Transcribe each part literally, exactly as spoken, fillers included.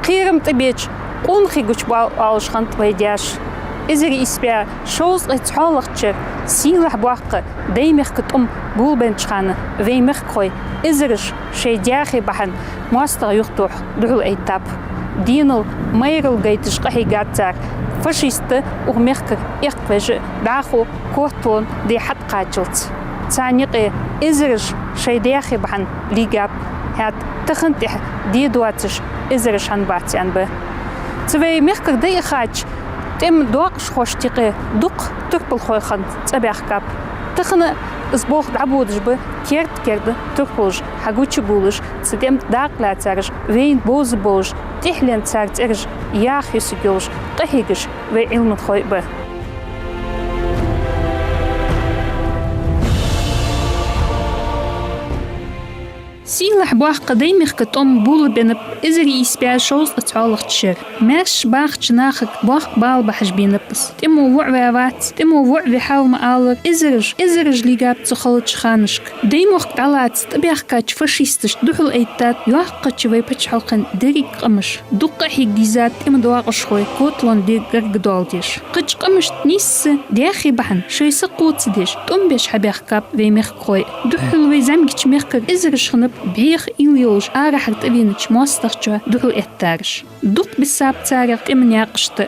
Кхерам тӀабеча, къонахий гучабоал оалаш хиннад вай даьша. Эзар ийс бӀаь шовзткъеи цхьоалагӀча шера сийлахь боккха Даймехка тӀом болабеннача хана вай мехкахой эзараш шоай даьхе бахьан моастагӀа юхатоха духьалъайттаб. Денал майрал гайташ къахьийгад цар, фашисташа укх мехкара эккхавеш, дӀахо коталонна де хьатӀакхаччалца. Царна юкъе эзараш шоай даьхе бахьан лийгаб, хӀаьта тахан тӀехьа де доацаш эзараш хиннабац аьнна ба. Цу вай мехкара дӀаихача тӀема доакъашхошта юкъе дукха турпалхой хинна цӀабаьхкаб. Тахан из болх дӀабодаш ба керда-керда турпалаш хьагучабувлаш, цу тӀема тӀа дакъа лаьцараш, вайна бовза болаш, тӀехьленца цар цӀераш яха юсаргйолаш къахьегаш вай Ӏилманхой а ба. Сийлахь боккха Даймехка тӀом болабеннаб эзар ийс бӀаь шовзткъеи цхьоалагӀча шера. Маьрша бахача нахага боккха бала бахьаш беннаб из. ТӀемо воӀ ваь вац, тӀемо воӀ вихьав ма аллара, эзараш, эзараш лийгаб цу халача ханашка. Даймохк дӀалаца тӀабаьхкача фашисташта духьалъайттад йоккхача вай паччахьалкхен деррига къамаш. Дукха къахьега дийзад тӀема доакъашхой коталонна де гаргадоаладеш. Кхыча къамашта нийсса даьхе бахьан шоай са кхоачадеш, тӀом беш хьабаьхкаб вай мехкахой. Духхьал вай зӀамигача мехкара эзараш хиннаб бӀеха уйла йолаш арахьара тӀавенача моастагӀчоа духьалъэттараш. Дукха бисаб царех тӀема наькъашта.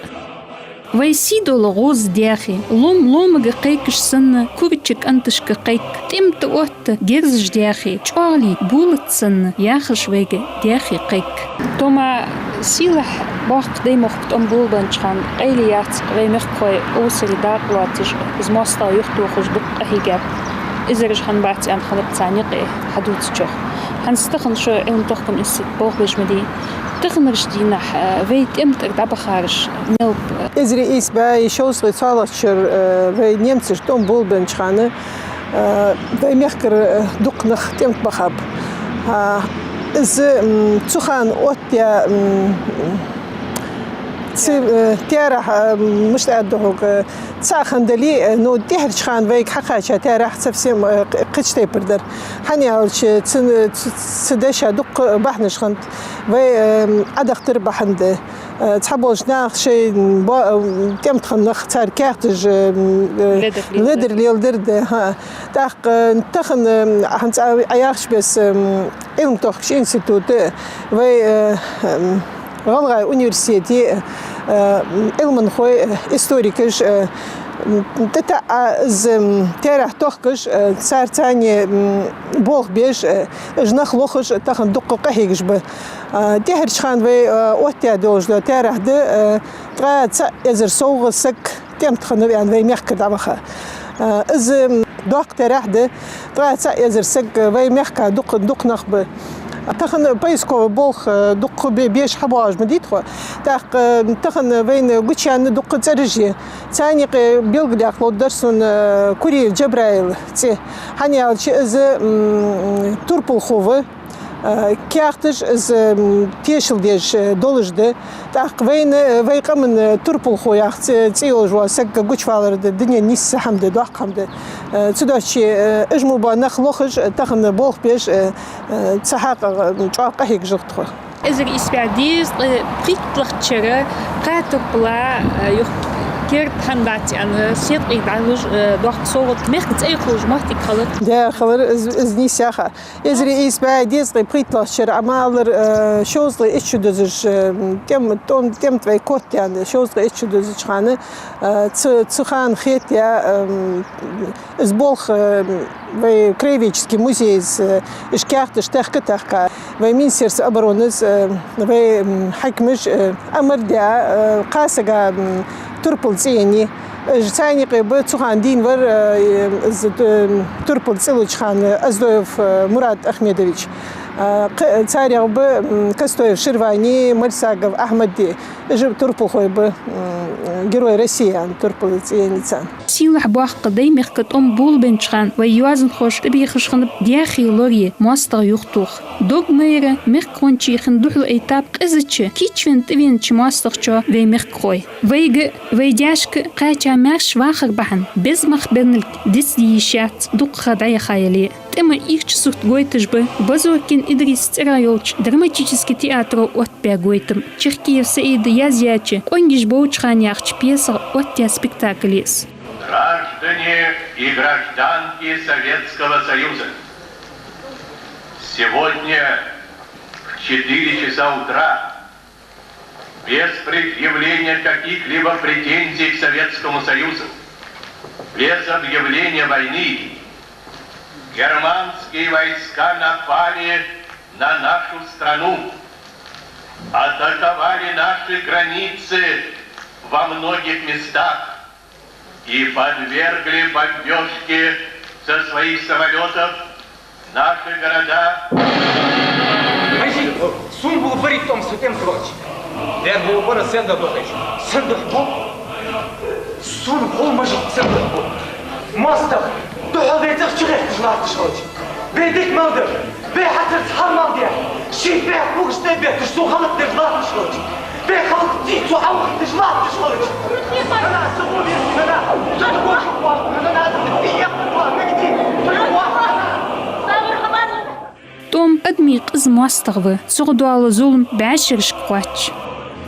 Вай сий дола гӀоза даьхе, лом ломага кхайкаш санна, курача кӀанташка кхайк, тӀема тӀаотта герзаш даьхе, чӀоагӀлий болат санна, яхаш вайга даьхе кхайк. Тома, сийлахь боккха Даймохка тӀом болабеннача хана къайле яц вай мехкахой овсаре дакъа лоацаш, из моастагӀа юхатохаш дукха къахьийгаб. Эзараш хиннабац аьнна хиннаб царна юкъе хьадувцачох. ХӀанз тахан шо Ӏилма-тохкама институте болх беш ма дий. Таханарча дийнахьа, э, вай тӀема тӀара дӀабахараш мел ба? Эзар ийс бӀаь шовзткъеи цхьоалагӀча шера, э, вай немцашта тӀом болабеннача хана, э, вай мехкара, э, дукха нах тӀема тӀа бахаб. А, из, м, цу хана оттаяь, м, ци-, э, таьрахь, э, мишта аргда хьога, э, цхьа хинна дале а, э, ну, тӀехьарча хана вайга хьакхаьча таьрахь совсем, э, кх-, кхыча тайпара дар. ХӀана аьлча, цу, цу, цу деша дукха бахьанаш хиннад. Вай, э, Ӏодахийтар бахьан да. Э, цхьаболча наха шоай бо-, э, тӀема тӀа хинна нах, цар каьхаташ, э, э, ледар леладар. Ледар леладар да, хӀа. ТӀаккха, э, тахан, э, хӀанз Ӏа-, Ӏа яхача беса, э, Ӏилма-тохкача институте, вай, э, э, ГӀалгӀай университете, э, Ӏилманхой, э, историкаш, э, м, тӀатаӀа из, м, таьрахь тохкаш, э, цар царна, м, болх беш, э, уж нах лохаш, тахан дукха къахьегаш ба. Э, тӀехьарча хана вай, э, оттаяь долаш дола таьрахь да, э, ткъаь цхьа эзар совгӀа саг тӀема тӀа хиннав аьнна вай мехкара дӀаваха. Э, из, м, доккха таьрахь да, ткъаь цхьа эзар саг, э, вай мехка дукха, дукха нах ба. Тахан поисковый болх, э, дукха бе-, беш хьабоагӀаш ма дий тхо. ТӀаккха, э, тахан вайна гучаяьнна дукха цӀераш я. Царна юкъе белгалдаьккха ловргдар сона, э, Курий Джабраила цӀи. ХӀана аьлча из, м, турпалхо ва. Э, каьхаташ из, м, тешал деш, э, долаш да. ТӀаккха вайна, э, вай къаман, э, турпалхо яха цӀи, цӀи йолаш вола саг гучавалар да, дунен нийсса хӀама да, доккха хӀама да. Э, цудухьа, э, уж мо бола нах лохаш, э, тахан болх беш, э, э, цу хьакъехьа, э, чӀоагӀа къахьегаш да тхо. Эзар ийс бӀаь дезткъеи пхийтталагӀча шера кхаь турпала, э, юха керда хӀама дац аьнна, седкъий дӀалуш, э, доккха совгӀат, мехка цӀей хулаш моттиг хилар. Да, хилар, из, из нийса ха. Эзар ийс бӀаь дезткъеи пхийтталагӀча шера, Ӏа ма аллара, э, шовзткъеи итт шу дузаш, э, тӀем-, тӀом-, тӀема тӀа вай котъяьнна, шовзткъеи итт шу дузача хана, э, цу, цу хана хетаяь, э, из болх, э, вай краеведческий музейс, э, уж каьхаташ техка-техка, вай Министерство обороны, э, вай, м, хьакимаш, э, амар даь, э, кхаь сага, м, турпал цӀи еннай. Уж царна юкъе ба цу хана дийна вар, э, из, э, турпал цӀи луча хана Оздоев, э, Мурад Ахмедович. Э, кх-, царех ба, м, Костоев Ширвани, Мальсагов Ахьмад, уж турпалхой ба, м, Герой России аьнна турпал цӀи еннай царна. Сийлахь-боккха Даймехка тӀом болабеннача хана вай йоазонхоша тӀабехаш хиннаб даьхе лорае моастагӀа юхатоха. Дог майра мехкахошта хинна духьала этап къизача, кийчвенна тӀавенача моастагӀчоа вай мехкахой. Вайга, вай даьшка кхаьча маьрша вахар бахьан беза мах беннилга дицде йиш яц дукха ха дӀаяха яле. ТӀема ийрча сурт гойташ ба Базоркин Идриса цӀерагӀа йолча драматически театро оттабаь гойтам. Чехкиев Саида язъяьча «Къонгаш болча хана» яхача пьесагӀа оттаяь спектакль я из. Граждане и гражданки Советского Союза! Сегодня в четыре часа утра без предъявления каких-либо претензий к Советскому Союзу, без объявления войны, германские войска напали на нашу страну, атаковали наши границы во многих местах и подвергли бомбёжке со своих самолётов наши города. Хьажал, сона бола барий тӀом со тӀем тӀа вахача. Дер бола бара сенна дохаш, сенна духьа бу. Сона хьо мажа сенна духьа бу. МоастагӀа духьал вецах чугӀерташ латташ хилча. Бе дика мел дар, бе хьацарца хьал мел дар. Ший бе хьугаш тӀа бетташ, сона халат деш латташ хилча. Бе халат ди цу хьалха деш латташ хилча. Нана, са гӀо веза, нана. Са гӀо шу вахна, нана, са ди яккха вахна, ди. Са гӀо вахна, нана. ТӀом адамий къиза моастагӀа ва, цох дола зулам бӀаь шерашка кхоач.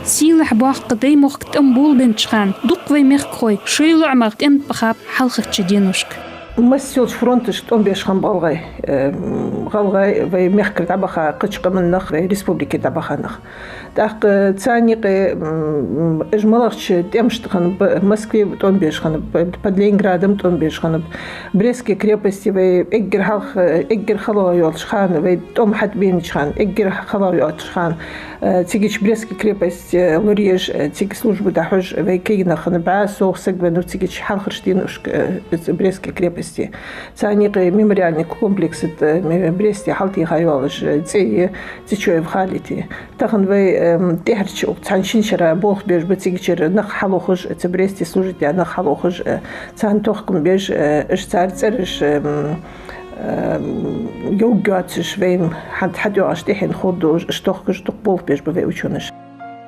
Сийлахь-боккха Даймохка тӀом болабеннача хана дукха вай мехкахой шоай лоӀамагӀа тӀем тӀа бахаб хьалхарча деношка. Масса йолча фронташка тӀом беш хиннаб гӀалгӀай. Э, гӀалгӀай вай мехкара дӀабаха кхыча къаман нах, вай республикера дӀабаха нах. ТӀаккха царна юкъе, м, уж малагӀча тӀемашта хиннаб, Москве тӀом беш хиннаб, под Ленинградом тӀом беш хиннаб, Брестски крепосте вай эггара хьалха, эггара хала йолча хана, вай тӀом хьатӀабенача хана, эггара хала йолча хана, э, цигача Брестски крепость, э, лораеш, э, цига служба дӀахьош, вай кагий нах хиннаб, бӀаь совгӀа саг веннав цигача хьалхарча деношка, э, Брестски крепосте. Царна юкъе мемориальни комплекс, э, ме-, Бресте хьалтӀайоагӀаш, э, цӀи я Цечоев Халида. Тахан вай, эм, тӀехьарча укх цхьан-шин шера болх беш ба цигачара нах хьалохаш, цу Бресте служить яь нах хьалохаш, э, царна тохкам беш, э, уж цар цӀераш, эм, эм, йовргйоацаш, вайна хьат-, хьатӀайоагӀаш тӀехьенна хургдолаш, уж тохкаш дукха болх беш ба вай учёнаш.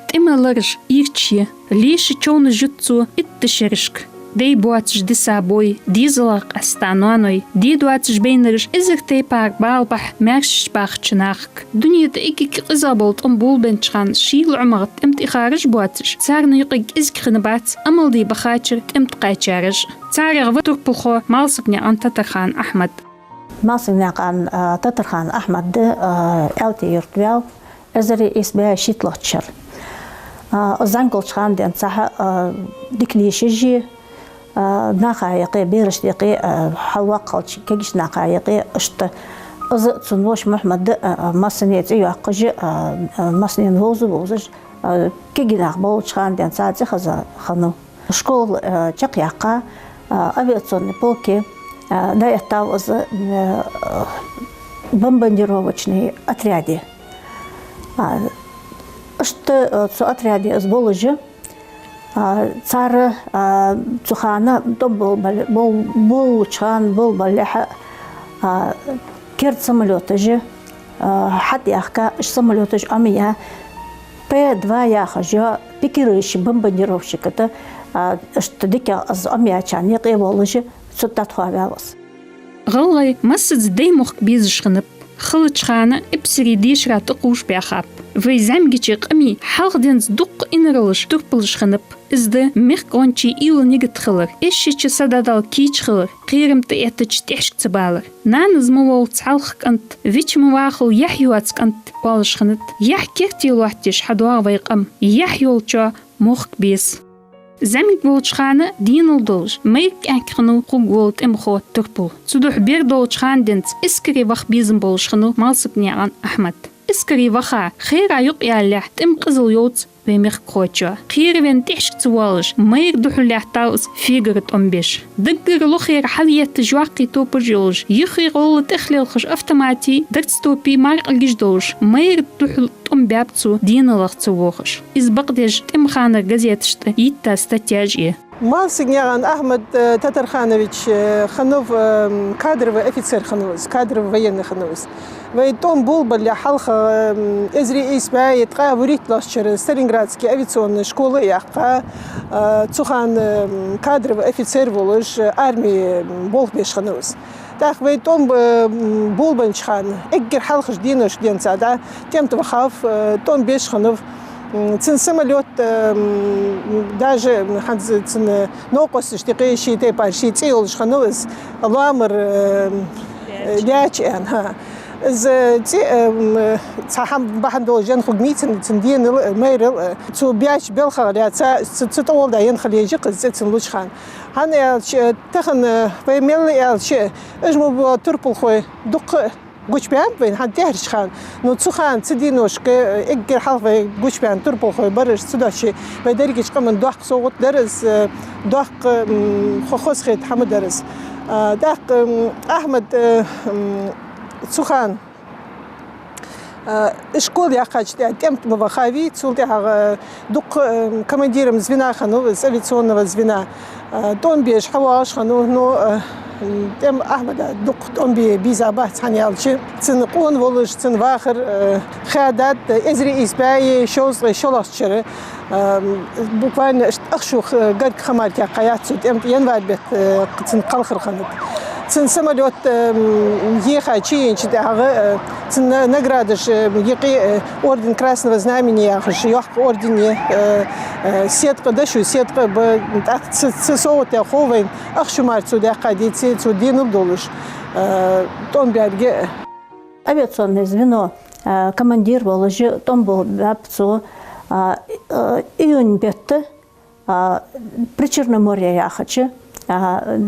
ТӀема лараш ийрча я, лийша човнаш ют цо итт шерашка. Дай боацаш диса бой, дезалах къаьста ноаной, де доацаш байнараш эзар тайпара бала бахь маьршача бахача нахага. Дунен тӀа эггара къиза бола тӀом болабеннача хана ший лоӀамагӀа тӀем тӀа ихараш боацаш, царна юкъе кӀезига хиннабац амал де бахачара тӀем тӀа кхаьчараш. Царех ва турпалхо Малсагнаькъан Татархан Ахьмад. Малсагнаькъан, а, Татархан Ахьмад да, а, Аьлти-Юрта ваьв, эзар ийс бӀаь шийтталагӀча шера. А, зӀамига волча хана денз цхьа, а, дика лийша йиш я, а, наха юкъе, берашта юкъе, а, хьалваккхалча кагийча наха юкъе, иштта из а цун воша Мухьмад а, а, массане цӀи йоаккхаш, а, а, массанена вовза-вовзаш, а, кагий нах болча хана денз цхьа цӀихеза хиннав. Школа, э, чакхъяьккха, э, авиационни полке, э, дӀаэттав из, э, бомбардировочни отряде. А, иштта, э, цу отряде из болаш, а, цар, а, цу хана тӀом болабал-, бол-, болалуча хана болабалалехьа, а, керда самолёташ, а, хьатӀаяьхка, уж самолёташ Ӏомаяь, П два яхаш йола пикирующий бомбардировщик тӀа, а, иштта дикагӀа из Ӏомаяьчарна юкъе волаш, цу тӀа дӀатӀахоаваьв из. ГӀалгӀай массаза Даймохк безаш хиннаб. Халача хана эпсарий дешара тӀакхувш баьхаб. Вай зӀамигача къамий хьалха денз дукха инаралаш, турпалаш хиннаб. Из да мехкахошта уйла-нигат хилар, эшача са дӀадала кийча хилар, кхерам тӀаэттача тӀехьашка ца балар. Нанас ма волла цхьалха кӀант, вича ма вахалва яхь йоаца кӀант оалаш хиннад. Яхь керте лоаттадеш хьадоагӀа вай къам. Яхь йолчоа мохк беза. ЗӀамига волча хана денал долаш, майра кӀаьнк хиннав хургвола тӀемахо турпал. Цудухьа бер долча хана денз эскаре ваха безам болаш хиннав Малсагнаькъан Ахьмад. Эскаре ваха, хера юкъеялалехь, тӀема къизал йовз Вай мехкахочоа, кхеравенна тӀехьашка ца воалаш, майра духьал лаьттав из фегара тӀом беш. Даггара лохера хьалъетташ йоккхий топаш йолаш, юххе гӀолла тӀехлелхаш автоматий, дарц топий маркъаргаш долаш, майра духьал тӀом баьб цо, денал ца вохаш. Из бакъдеш тӀема ханара газеташта йитта статьяш я. Малсагнаькъан Ахьмад, э, Татарханович, э, хиннав, э, кадровый офицер хиннав из, кадровый военный хиннав из. Вай тӀом болабалале хьалха, э, эзар ийс бӀаь ткъаь вурийтлагӀча шера Сталинградски авиационни школа а яьккха, э, цу хана, э, кадровый офицер волаш, э, арме болх беш хиннав из. ТӀаккха вай тӀом, э, болабеннача хана, эггара хьалхарча деношка денз, да, тӀем тӀа вахав, э, тӀом беш хиннав. М, цун самолёт, э, м, даже хӀанз цун новкъосташта юкъе ший тайпара, ший цӀи йолаш хиннав из, лоамара, э, лаьча аьнна, хӀа. Из, э, цӀи, э, м, цхьа хӀама бахьан долаш енна хургьяц цун, цун денал а, майрал а. Цо баьча балхах лаьца, цу, цу тӀагӀолла енна хила еза-кх из цӀи цун луча хана. ХӀана аьлча, э, тахан, э, вай мел аьлча, уж мо бола турпалхой дукха гучабаьннаб вайна хӀанз тӀехьарча хана. Ну, цу хана, цу деношка, э, эггара хьалха вай гучабаьнна турпалхой бар уж, цудухьа вай дерригача къаман доккха совгӀат дар из, э, доккха, м, хо-, хоза хеташ хӀама дар из. А, тӀаккха, м, Ахьмад, э, м, цу хана, э, школа яьккхачул тӀехьагӀа тӀем тӀа ма вахавий, цул тӀехьагӀа, э, дукха, э, командиром звена хиннав из, авиационного звена. Э, тӀом беш хьавоагӀаш хиннав, ну, э, тӀем Ахьмада дукха тӀом бе безабац, хӀана аьлча цун къона волаш, цун вахар, э, хаьдад, э, эзар ийс бӀаь шовзткъеи шоллагӀча шера, э, буквально ишта ах шу, э, гаргга ха мара кхаьчад цо тӀем тӀа, январь бетта, э, цун кхалхар хиннад. Цун самолёт, э, ехача, чуеначул тӀехьагӀа, э, цун на-, наградаш, э, юкъе, э, орден Красного Знамени яхаш, йоккха орден я, э, э, седкъа, дошув седкъа ба, тӀаккха цу, цу совгӀата хов вайна, ах шу мара цо даьккха деций, цо денал долаш, э, тӀом баьрга. Авиационное звено, э, командир волаш тӀом болабаьб цо, э, э, июнь бетта, а, Причерноморье яхача, а,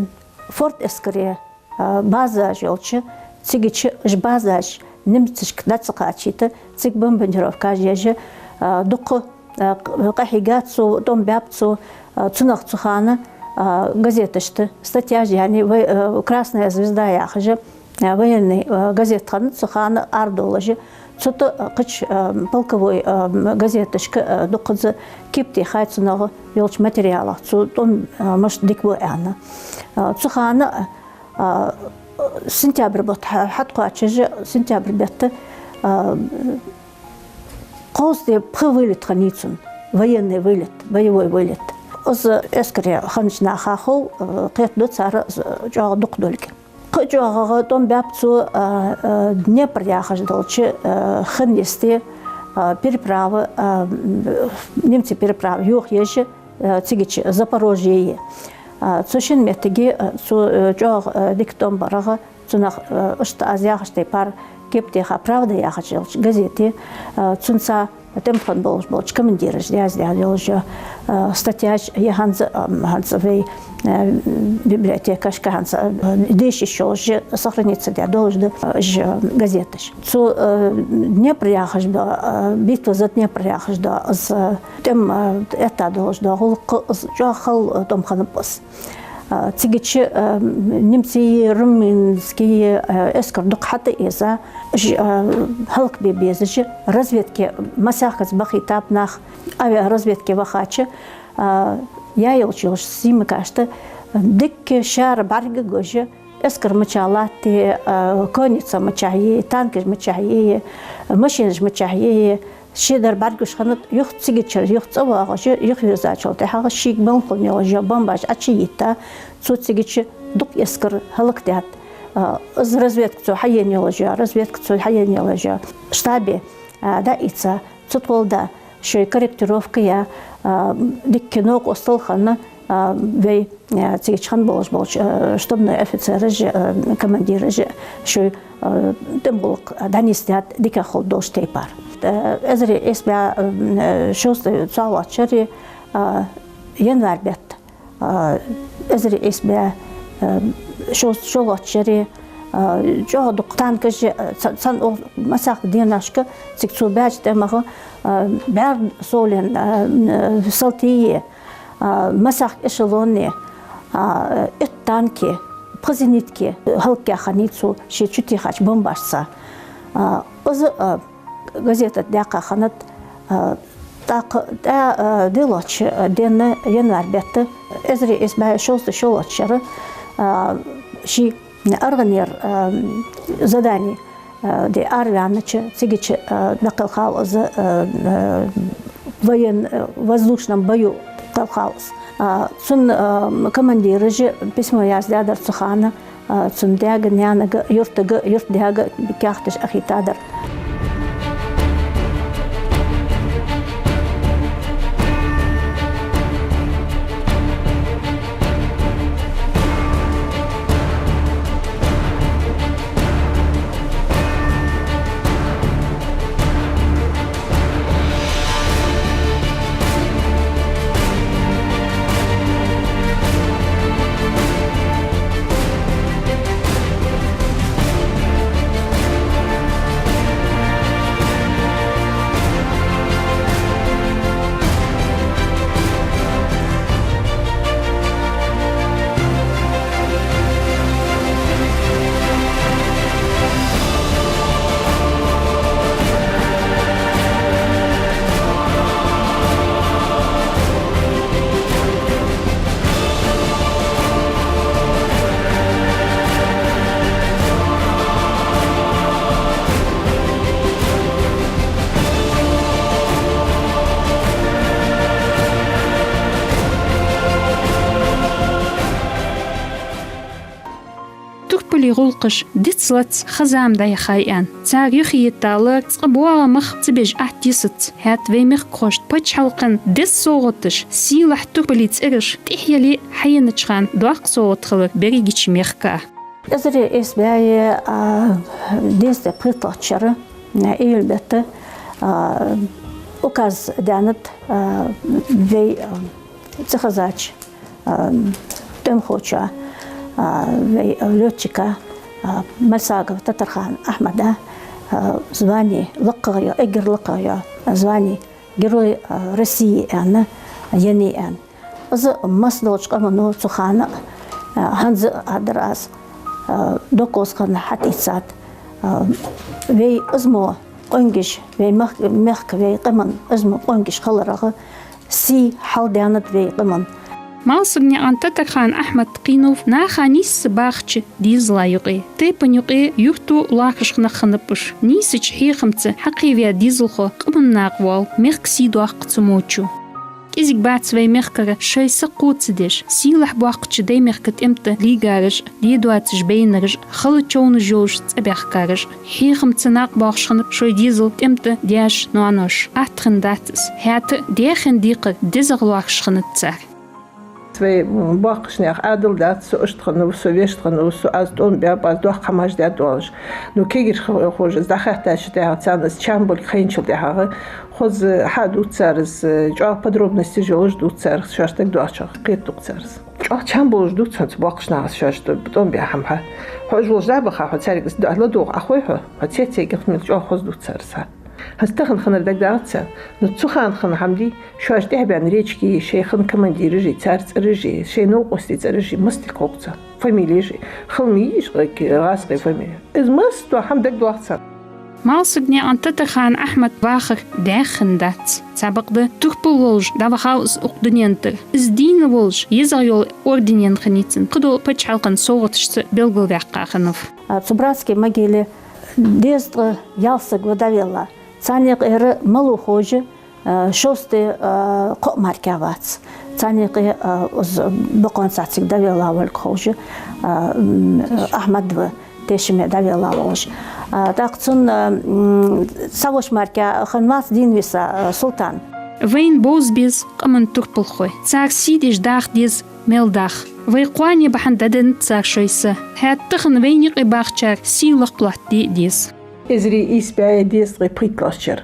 Форт-Эскере, а, базаш йолча, цигача уж базаш немцашка дӀа ца кхачийта, цига бомбардировкаш еш, а, дукха, а, къахьийгад цо, тӀом баьб цо, а, цунах цу хана, а, газеташта статьяш яьннай, вай, а, «Красная звезда» яхаш, а, военный, а, газета хиннад цу хана арадолаш. Цу тӀа, а, кхыча, а, полковой, а, газеташка, а, дукхаза кепа техай цунах йолча материалах, цо тӀом, а, мишта дика ва аьнна. А, цу хана, а, сентябрь бутт хьа-, хьатӀакхоачаш, сентябрь бетта, а, кхузткъеи пхи вылет хиннай цун, военный вылет, боевой вылет. Из эскаре хиннача наха хов, а, кхетаду цар из чӀоагӀа дукха долга. Кхы чӀоагӀагӀа тӀом баьб цо, а, а, Днепр яхаш долча, а, хин йисте, а, переправа, а, м, немций переправа йохаеш, а, цигача Запорожье. А, цу шин моттиге, а, цо, а, чӀоагӀа, а, дика тӀом барагӀа, цунах, а, ишта аз яхача тайпара кепа теха, «Правда» яхаш йолча газете, а, цунца тӀем тӀа хинна болаш болча командираша яздаь йолаш, а, статьяш я хӀанз, а, хӀанз вай, а, библиотекашка хӀанз, а, дешаш йолаш, сохраниться даь долаш да, а, уж газеташ. Цу, а, Днепр яхаш да, а, «Битва за Днепр» яхаш да, из, а, тӀем, а, этта долаш да гӀулакх, из чӀоагӀа хала, а, тӀом хиннаб из. А, цигача, а, немций, румынский, а, эскар дукха хьатӀаэца, уж, а, хӀалакбе безаш, разведке массехказа бахийтаб нах, авиаразведке вахача, а, яь йолча йолча сиймагашта дикка шаьра бӀаргагуш, эскар мичахьа латт, а, конница мичахьа я, танкаш мичахьа я, машинаш мичахьа я, шедар бӀаргагуш хиннад, юха цигачара юха цӀавоагӀаш, юхавирзачул тӀехьагӀа шийга мел хинна йолаш йола бомбаш Ӏочуйитта, цо цигача дукха эскар хӀалакдаьд. А, из разведка цо хьаена йолаш йола, разведка цо хьаена йолаш йола штабе, а, дӀаийца, цу тӀагӀолла да шоай корректировка яь, а, дикка новкъостал хинна, а, вай, а, цигача хинна болаш болча, а, штабной офицераш, а, командираш шоай, а, тӀем гӀулакх дӀанийсдаьд дикагӀа хургдолча тайпара. А, эзар ийс бӀаь, а, шовзткъеи цхьоалагӀча шера, а, январь бетта, а, эзар ийс бӀаь, а, шовзткъеи шоллагӀча шера, А, чӀоагӀа дукха танкаш, а, ца-, цхьан о-, массехк деношка цига цу баьча тӀемах, а, бӀаьрг совленна, а, м, салтий, а, массехк эшелоний, а, итт танки, пхи зенитки хӀалакдаьха хиннай цо ший чутехача бомбашца. А, из, а, газета тӀа даьккха хиннад, а, тӀаккха тӀа, а, дийлача денна, январь бетта, эзар ийс бӀаь шовзткъеи шоллагӀча шера, а, ший аргӀанера, а, задани, а, де араваьннача, цигача, а, дӀакхелхав из, а, а, воен-, а, воздушном бою кхелхав из. А, цун, а, командираша письмо яздаьдар цу хана, а, цун даьга, наьнага, юртага, юртдаьга каьхаташ Ӏохайийтадар. Турпалий гӀулакхаш дицлац ха-зама дӀаяхай аьнна. Цар юхаетталар цкъа боагӀа мах ца беш Ӏотийсац. ХӀаьта вай мехкахошта паччахьалкхен деза совгӀаташ, сийлахь турпалий цӀераш тӀехьа яле а, хьаенача хана доккха совгӀат хилар берригача мехка. Эзар ийс бӀаь, а, дезткъеи пхийтталагӀча шера, а, июль бетта, а, указ даьннад, а, вай, а, цӀихезача, а, тӀемахочоа, а, вай лётчика, а, Мальсагов Татархан Ахьмада, а, звани лакхагӀа йола, эггара лакхагӀа йола звани Герой, а, России аьнна, еннай аьнна. Из массадолча къамано цу хана, а, хӀанз а дар аз, а, доккхаза хинна хьатӀаийцад. А, вай из мо къонгаш, вай мех-, мехка, вай къаман из мо къонгаш хиларах сий хьалдаьннад вай къаман. Малсагнаькъан Татархан Ахьмад кхийнав наха нийсса бахача дезала юкъе. Тайпан юкъе юрто лоархӀаш нах хиннаб уж. Нийсача хьехамца хьакхийваь дезалхо къаман накъавоал, мехка сий доаккх цу мочо. КӀезига бац вай мехкара шоай са кхоачадеш, сийлахь боаккхача Даьймехка тӀем тӀа лийгараш, де доацаш байнараш, хала човнаш йолаш цӀабаьхкараш. Хьехамца накъабоахаш хиннаб шоай дезал тӀем тӀа даьша-ноаноша. Атта хиннадац из. ХӀаьта а даь хинна декхар дезагӀа лоархӀаш хиннад цар. Вай, м, боккхагӀча наьха Ӏаьдал дац, со иштта хиннав, со вешта хиннав, со, аз тӀом баьб, аз доккха хӀамаш даьд оалаш. Ну, кагирхой, хой-, хой-, из дӀахаьттачул тӀехьагӀа, царна из чам болга хайначул тӀехьагӀа, хоза хьадувц цар из, чӀоагӀа подробносташ йолаш дувц цар, шоашта дагадоагӀачох кхетаду-кх цар из. ЧӀоагӀа чам болаш дувц хьона цу боккхагӀча наха, шоашта тӀом баь хӀама хьа. Хьо уж волча дӀабаха, хьо царга из ладувгӀа Ӏохой хьо, хьо цецъяьй гӀилла мел чӀоагӀа хоза дувц цар из хьа. ХӀанз тахан хиннар дагадоагӀац царна, но цу хана хинна хӀама дий, шоаш тӀехьабаьнна речкеи, шоай хинна командираши, цар цӀераши, шоай новкъостий цӀераши, массадолча ховш царна, фамилеши, хала ма йий уж, гӀазкхий фамили. Из массадола хӀама дагадоагӀа царна. Малсагнаькъан Татархан Ахьмад вахар даьх хиннадац. Цхьабакъда, турпал ловш дӀавахав из укх дунен тӀара. Из дийна волаш, езагӀа йола орденаш хиннай цун, кхыдола паччахьалкхен совгӀаташца белгалваьккха хиннав. А, цу братской могиле дезткъа ялсаг ва дӀавелла. Царна юкъера малав ховш, а, шовзткъеи, а, кхоъ мара вац. Царна юкъе, а, из бокъонца цига дӀавелла волга ховш, а, м, Ахьмад ва, тешаме дӀавелла волаш. А, тӀаккха цун, а, м, цхьаволча мара хиннавац дийна виса, а, Султан. Вайна бовза беза къаман турпалхой. Цар сий деш даха деза мел даха. Вай кхоане бахьан дӀаденнад цар шоай са. ХӀаьта тахан вайна юкъе бахачар сий лакхлоаттаде а деза. Эзар ийс бӀаь дезткъеи пхийтталагӀча шера.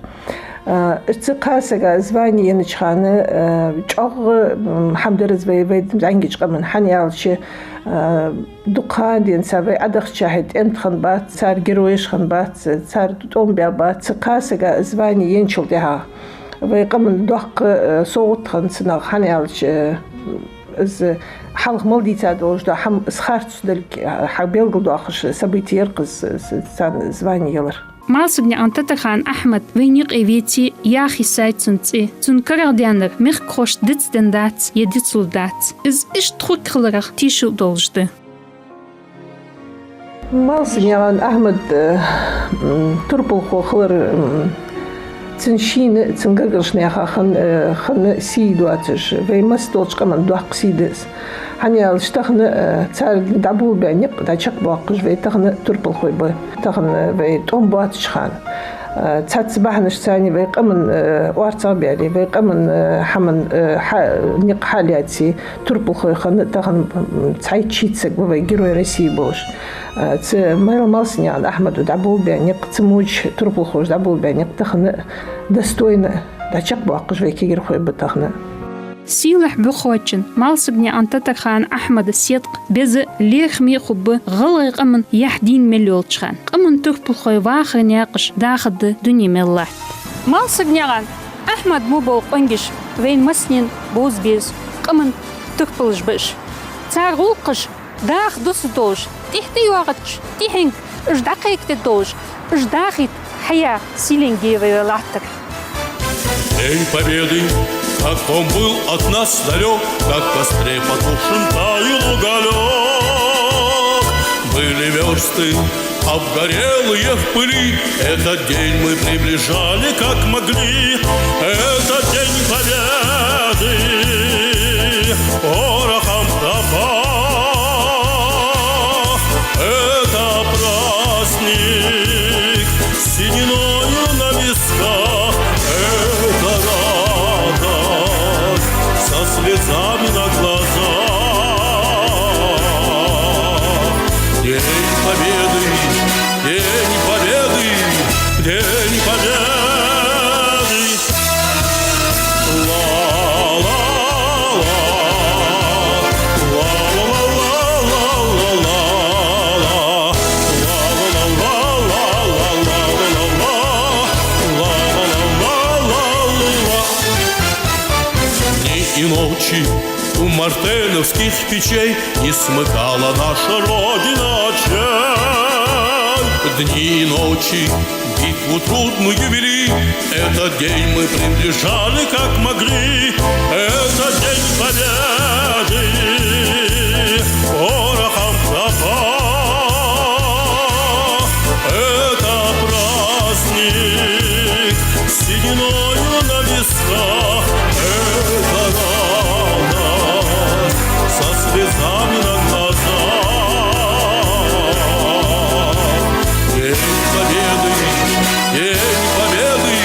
А, цу кхаь сага звани енача хана, а, чӀоагӀа, м, хӀама дар из вай, вай зӀамигача къаман, хӀана аьлча, а, дукха ха денз вай Ӏодахача хана тӀем тӀа хиннабац, цар геройш хиннабац, цар тӀом баьбац. Цу кхаь сага звани еначул тӀехьагӀа вай къаман доккха, а, совгӀат хиннад цунах, хӀана аьлча, а, из хьалха мел дийца долаш дола хӀама, из харц долга, а, хьабелгалдоахаш событие яр-кх из, из царна звани ялар. Малсагнаькъан Татарханов Ахьмад вайна юкъе веце, яха йисай цун цӀи. Цун карагӀдаьннар мехкахошта дицденна дац е дицлургдац. Из иштта хургхиларах тешал долаш да. Малсагнаькъан Ахьмад, э, м, турпалхо хилар, м, цун шийна, цун гаргарча наьха хинна, э, хинна сий доацаш, вай массадолча къаман доккха сий да из. ХӀана аьлча тахан, э, цар дӀаболабаь никъ дӀачакхбоаккхаш вай тахан турпалхой ба. Тахан вай тӀом боацача хана, э, цхьацца бахьанашца вай къаман, э, орцагӀбаьле, вай къаман, э, хӀаман, э, хьа-, никъ хьалаьце, турпалхой хинна тахан, м, цхьайтта-шийтта саг ба вай Герой России болаш. Э, цу Мал-, Малсагнаькъан Ахьмада дӀаболабаь никъ, цу моча турпалхоша дӀаболабаь никъ тахан достойно дӀачакхбоаккхаш вай кагирхой ба тахан. Сийлахь бӀухочун Малсагнаькъан Татарханов Ахьмада седкъа, беза, лерхӀаме хургба гӀалгӀай къаман яхь дийна мел йолча хана. Къаман турпалхой вахара наькъаш дахаргда дуне мел латт. Малсагнаькъан Ахьмада мо бола къонгаш вайна массанена бовза беза, къаман турпалаш ба уж. Цар гӀулакхаш даха дусаргдолаш, тӀехьа тӀайоагӀача тӀехьенга уж дӀакхайкадергдолаш, уж дахийта хьаяха сийлен ге вай латтар. День Победы, как он был от нас далёк, как в костре потухшем таял уголёк. Были вёрсты обгорелые в пыли, этот день мы приближали, как могли. Это День Победы, порохом пропах. Это праздник с сединою на висках. Это радость со слезами на глазах. День Победы, День Победы, День Победы. Ла, ла, ла, ла, ла, ла, ла, ла, ла, ла, ла. Дни и ночи у мартеновских печей не смыкала наша Родина очей. Дни и ночи битву трудную вели, этот день мы приближали, как могли. Это День Победы, порохом пропах. Это праздник с сединою на висках. Это радость со слезами на глазах. День Победы, День Победы,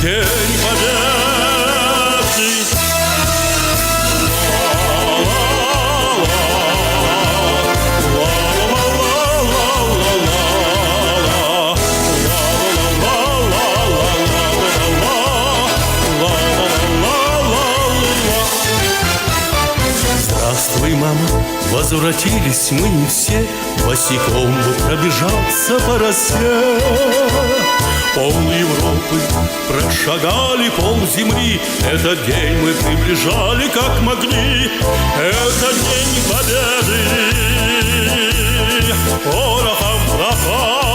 День Победы. Здравствуй, мама, возвратились мы не все. Босиком бы пробежался по росе. Пол Европы прошагали, пол земли. Этот день мы приближали, как могли. Это День Победы, порохом пропах.